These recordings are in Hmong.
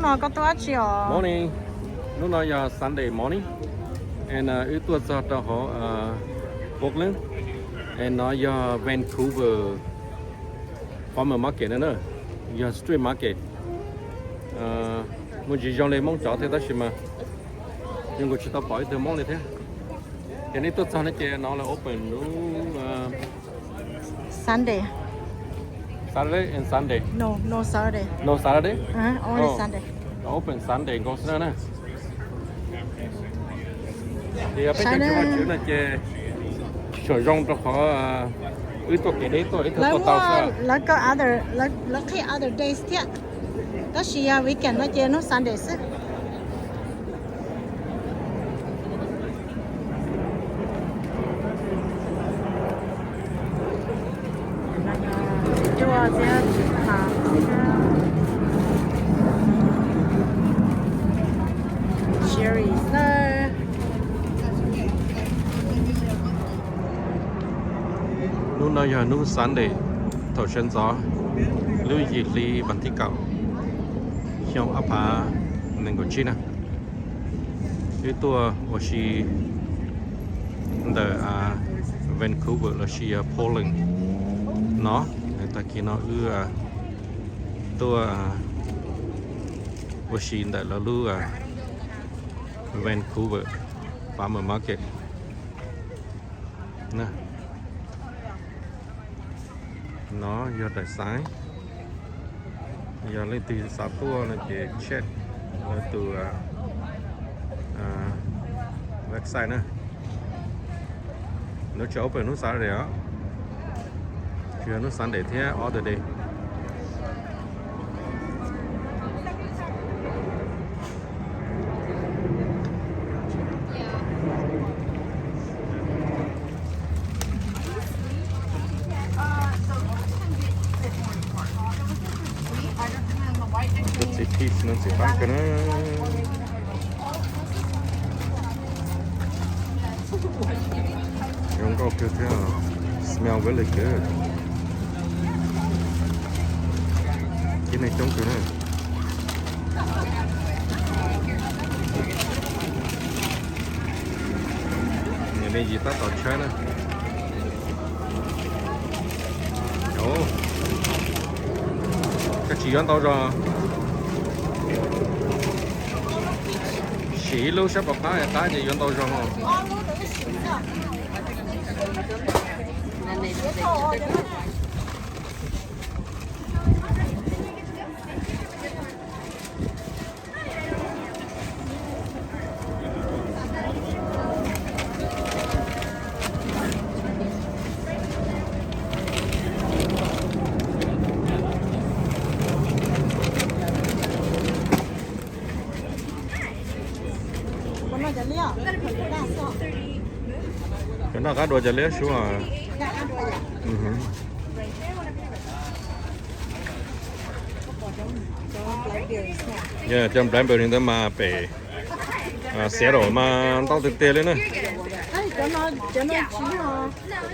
No koj tuaj dab tsi os? Morning. Hnub no yog Sunday morning. And wb tuaj txog rau hauv Portland. And no yog Vancouver farmer market na, yog street market. Muaj ntsis zoo li Hmoob cov thiab tab sis mas zoo nkaus tsis tau pom ib tug Hmoob li thiab. Ces nej tuaj txog no ces no lawv open lub Sunday. Saturday and Sunday. No, no Saturday. No Saturday? Uh, only Oh. Sunday. Open Sunday nkaus xwb na. Ces yog peb cov tswv vaj tswv no ces tsis tshua zoo rau qhov wb tuaj kev deb tuaj, wb tuaj tau xwb. Lawv qhib other days thiab, tab sis yog weekend no ces hnub Sunday xwb. Cua thiab, cherry xwb. Hnub no yog hnub Sunday, thaum sawv ntxov lub yim hli vas thib kaum, xyoo ob phav nees nkaum tsib na. Wb tuaj ua si ntawm Vancouver los sis Portland no. Tag kis no wb tuaj ua si ntawm lawv lub Vancouver Farmer Market. No yog daim xaiv, yog leej twg xav tuaj no ces check lawv tus website na. Lawv tsis open hnub Saturday os, tsuas yog hnub Sunday thiab other day. Cov txiv cheese no ntxim qab kawg na. Zoo nkauj kawg thiab, smell really good. Tib neeg coob kawg na. Niam me yim tab tom tshawb na. Koj tsis yuav ntau zog? Siv ib lub sab pov qab qab ces yuav ntau zog. Cov no qab dua cov liab suab. Cov blackberry ntawd mas pem Seattle mas ntau tiag tiag li na.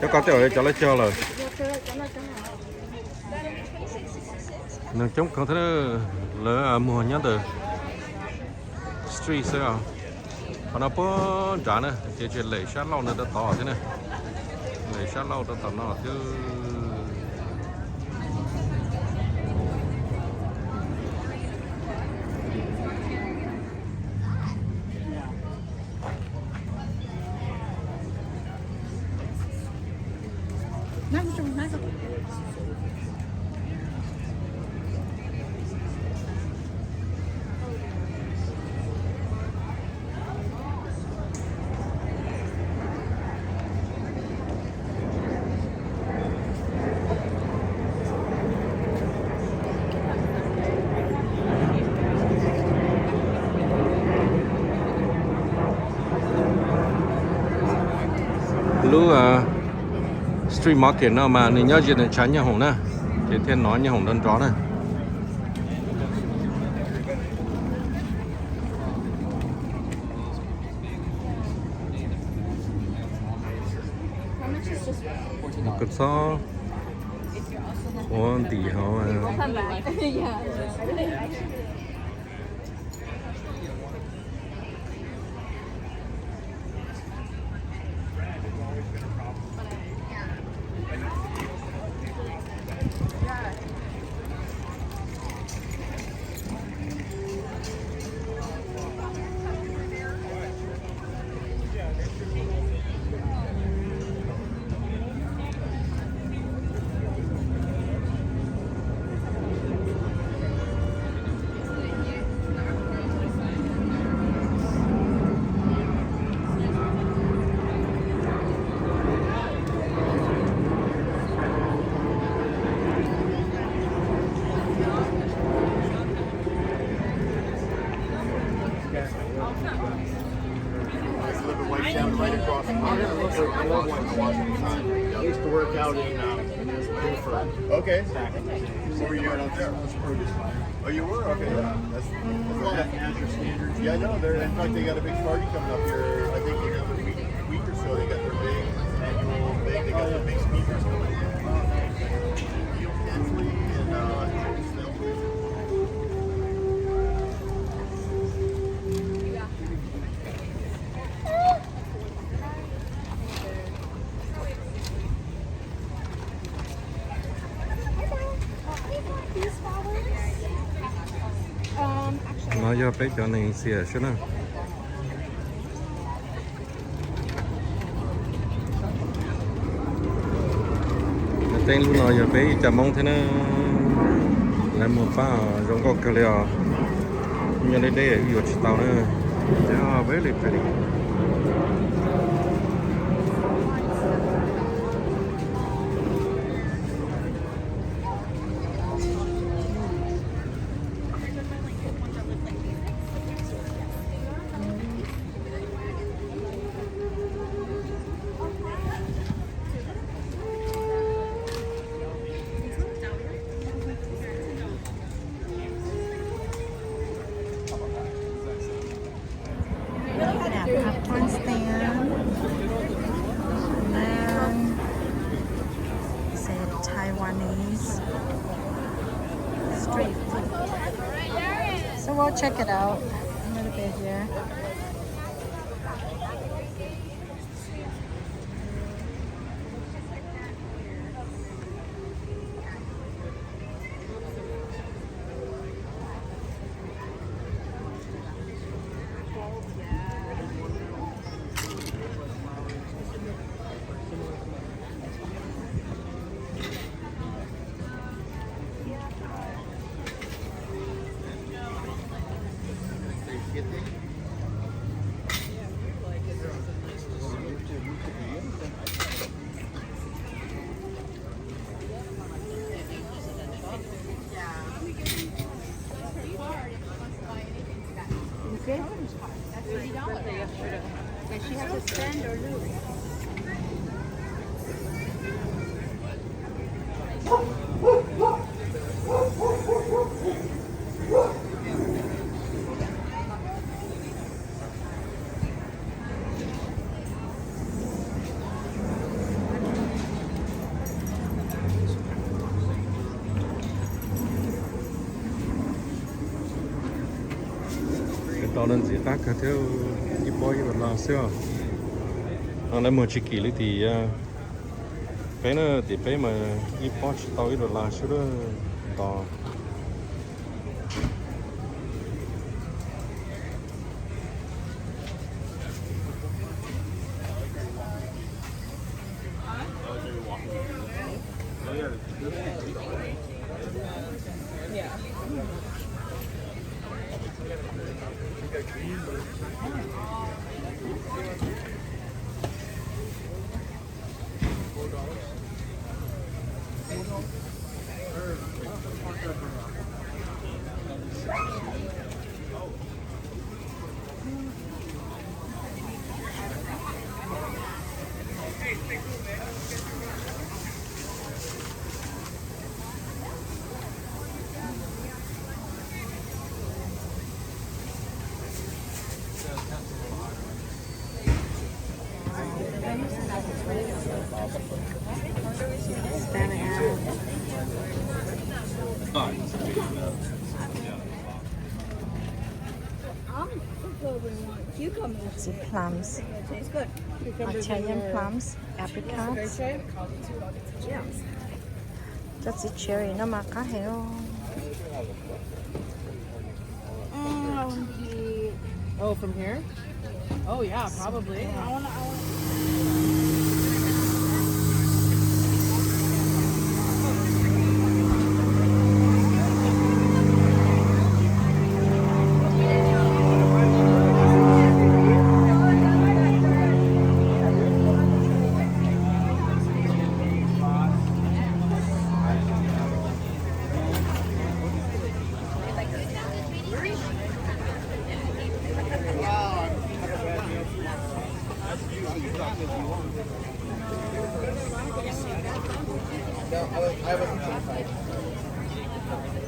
Cov ko tej zaum cov lawv cog lawm. Neeg coob kawg thiab, lawv muag nyob ntawm street xwb os. Qhov no puag nrad na, ces tsis lem sab laug ntawd rau tod thiab na. Lem sab laug rau tom no thiab. Lub street market no mas nws nyob ze ntawm tshav nyooj hoom na, ces thiaj hnov nyooj hoom nrov nrov na. Kua txob ua ntim hauv. I live in Whitetown, right across from here. I love Whitetown. I used to work out in um, Guilford. Okay. What were you doing out there? Oh, you were? Okay, yeah. That's, that's a lot of Azure standards. Yeah, I know. They're, in fact, they got a big party coming up here. I think in another week, week or so. They got their big annual thing. They got some big speakers coming in. Neil Hensley and uh, Joel Snell. No yog peb cov neeg xiam xwb na. Teeb lub no yog peb ib co Hmoob thiab na. Lawv muag pab zoo nkauj kawg li os. Nyob deb deb wb yuav tsis tau na. They are very pretty. At popcorn stand. And then it's a Taiwanese street food. So we'll check it out a little bit here. Tos no ntxiv qab kawg thiab, ib pob ib dollar xwb os. No lawv muag tsis kim li tim peb na, tim peb mas ib pob tsis tau ib dollar xwb tos. Plums, Italian plums, apricots. Cov txiv cherry no mas qab heev. Oh, from here? Oh, yeah, probably.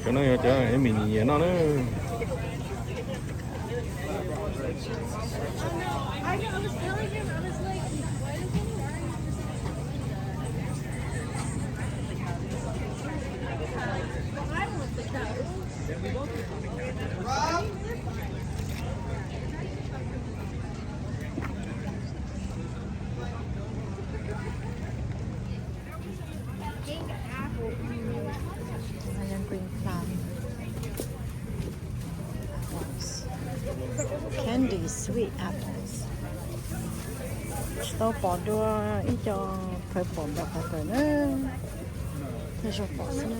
Cov no yog cov me nyuam nyiam noj na. Candy sweet apples. Tsis tau pom dua ib co purple nram qhov kawg na. Tej zaum pom xwb na.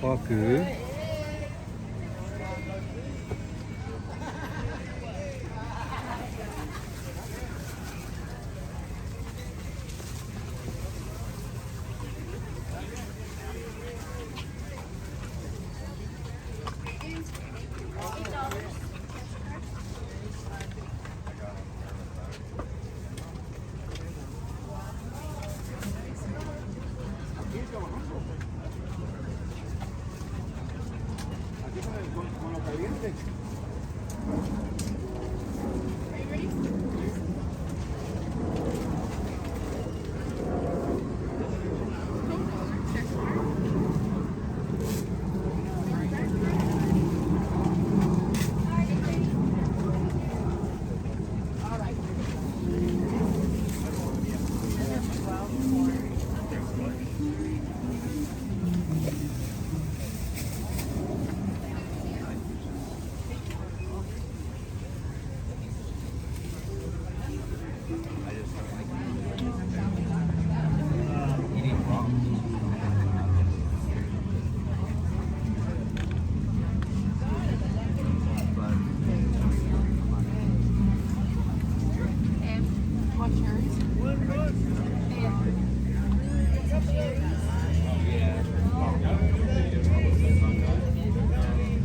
Pob kws.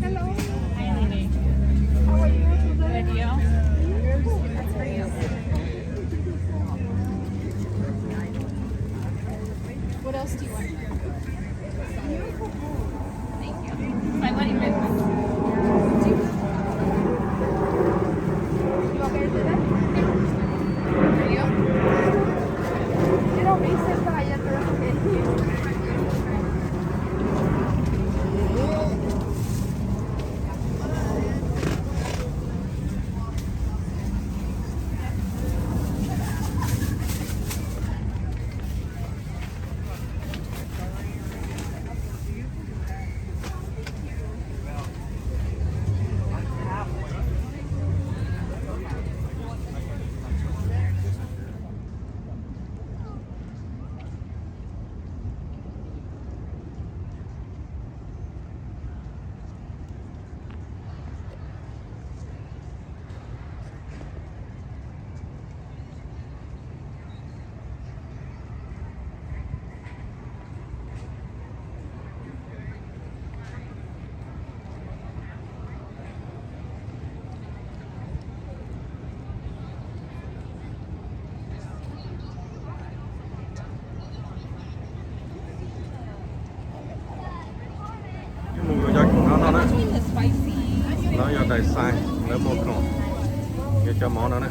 Hello. Hi, lady. How are you today? Good, you? What else do you want? Thank you. Like, what do you guys want? You want me to do that? Yeah. For you? It'll be sent by your birthday. Mus yuav cov khoom no noj na. Lawv yog daim xais, lawv muag khoom, yuav cov mov no na.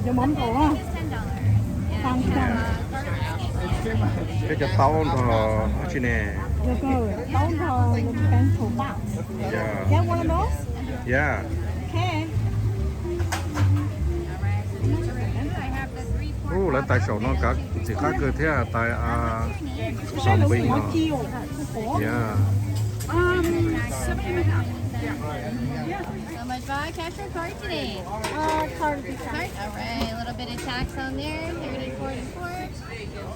Cov mov nkaus. Cov taub nrog dab tsi ne? Taub nrog. Yeah. Yeah. Ub, lawv tais saum no kav ntxim qab kawg thiab, tais saum npis no. Yeah. Five cash or card today? Uh, card would be fine. Card? All right. A little bit of tax on there, thirty, forty-four.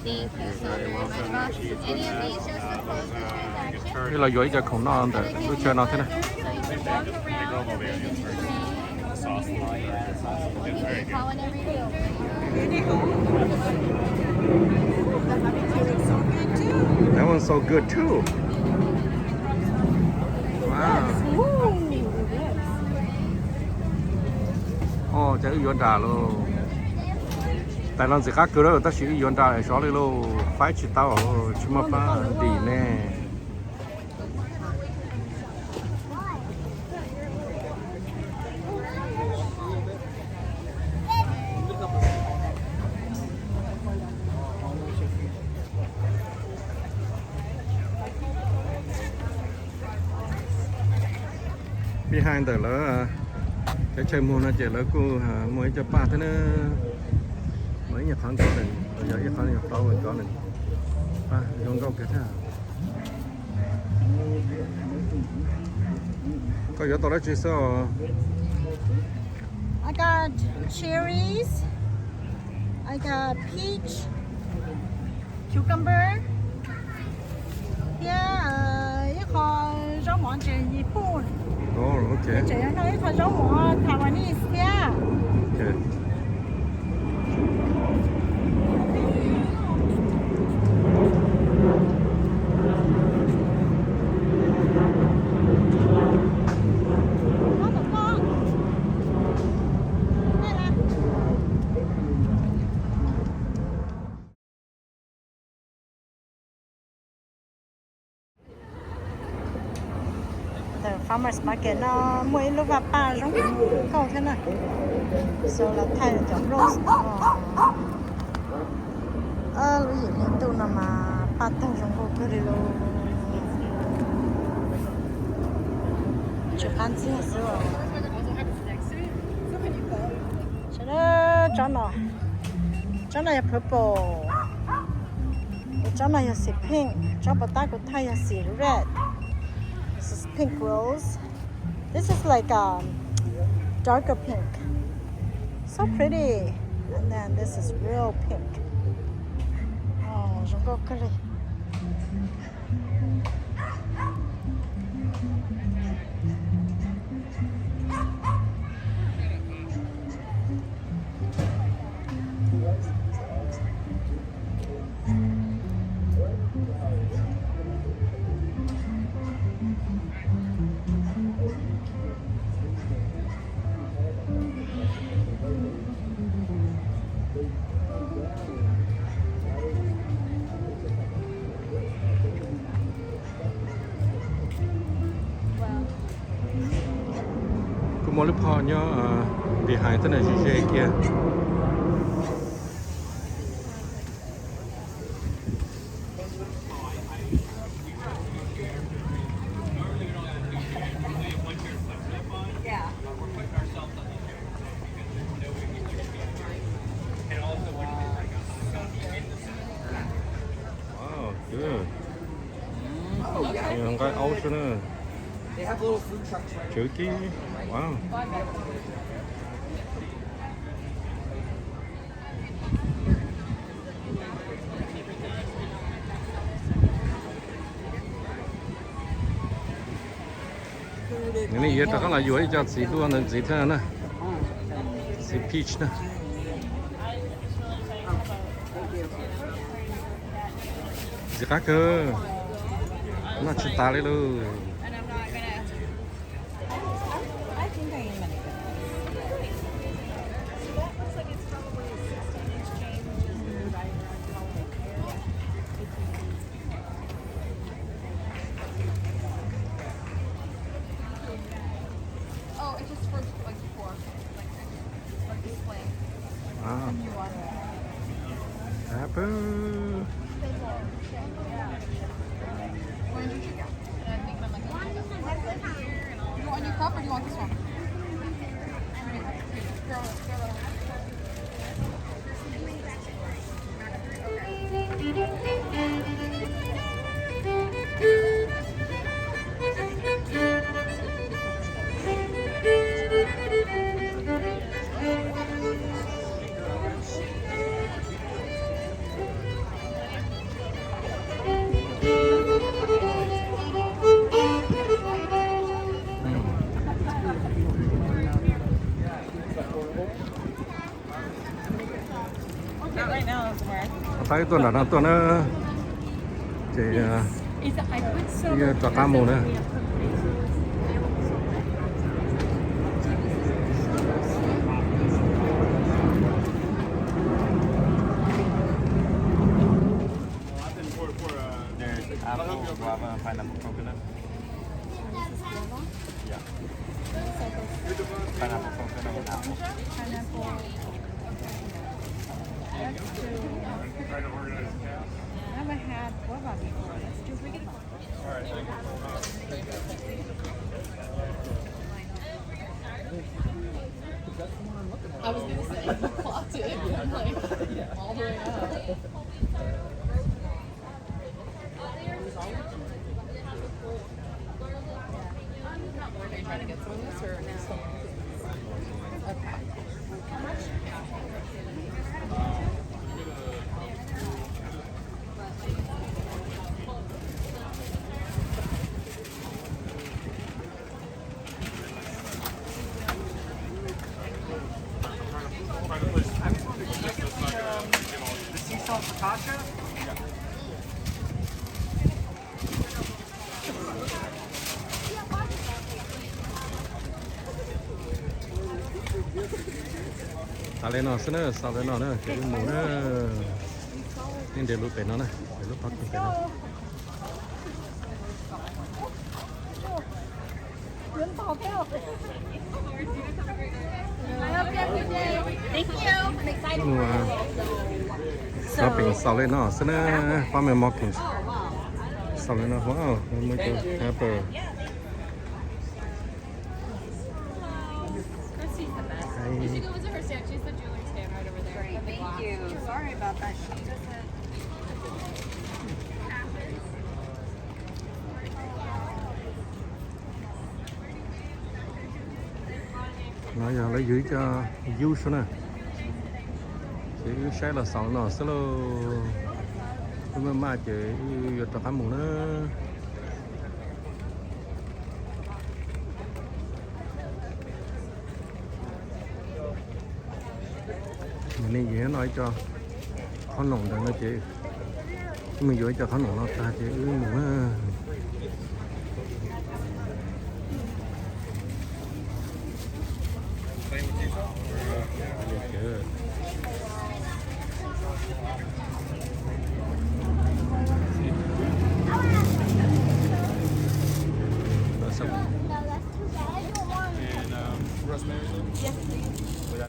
Thank you so very much, boss. Any of these just to close the transaction? Los yuav ib co khoom noj ntawm lub chaw no thiab na. So you can walk around and read the screen. We'll give you a call whenever you're ready. That one's so good too. Wow. Oj, cas wb yuav nra lauj. Tais no ntxim qab kawg lawm, tab sis wb yuav nra sov li lauj, faib tsis tau, tsis muaj pab dim ne. Behind ntawm lawv cov chaw muag no ces lawv kuj muag ib co paj thiab na. Muag ib nyuag qhov ntawd, yog ib qhov nyuag plaub cov nws paj zoo nkauj kawg thiab. Koj yuav tau dab tsi xwb os? I got cherries, I got peach, cucumber, thiab ib qho zaub mov ntses Nyij Pooj. Oh, ok. Tseem yog noj ib qho zaub mov Taiwanese thiab. Ok. Ntawm farmers market no muaj ib lub vaj paj zoo nkauj thiab na. Xyov los thaij cov rose no. Lub yim hli ntuj no mas paj tawg zoo nkauj kawg li lauj. Tsis qab ntxiag xwb os. Sawv daws, tsob no, tsob no yog purple, tsob no yog xim pink, tsob puas tab kuv thaij yog xim red. This is pink rose. This is like a darker pink. So pretty. And then this is real pink. Oh, zoo nkauj kawg li. Kuj muaj lub phom nyob behind tej no ze ze kiag. Wow, good. Nqaij aub xwb na. Tswv kib. Wow. Nws ne, yuav rov qab los yuav ib co txiv duaj ntawd ntxiv thiab na. Txiv peach na. Ntxim qab kawg, noj tsis tas li lauj. Saib tuaj nram no tuaj na, ces rov qab mus na. There's apple, guava, and pineapple coconut. Yeah. Pineapple coconut and apple. Pineapple. That's true. Never had guava before. That's true. I was gonna say, clocked it. I'm like, all the way up. Are you trying to get some of this or no? Okay. Xav li no xwb na, xav li no na, ces wb mus na. Yeej nres lub pem no na, nres lub parking pem no. Thank you. I'm excited for you. Shopping xaus li no xwb na, pab me mog kws xaus li no, muaj cov pepper. Christy's the best. Hey. You should go visit her stand. She's the jewelry stand right over there. Great, thank you. Sorry about that. She doesn't. No yog lawv yug ib co yub xwb na. Ces wb saib los xaus no xwb lauj. Wb maj maj ces wb yuav rov qab mus na. Nws ne yog no ib co qhob noom ntawd no ces wb mus yuav ib co qhob noom no tag ces wb mus na.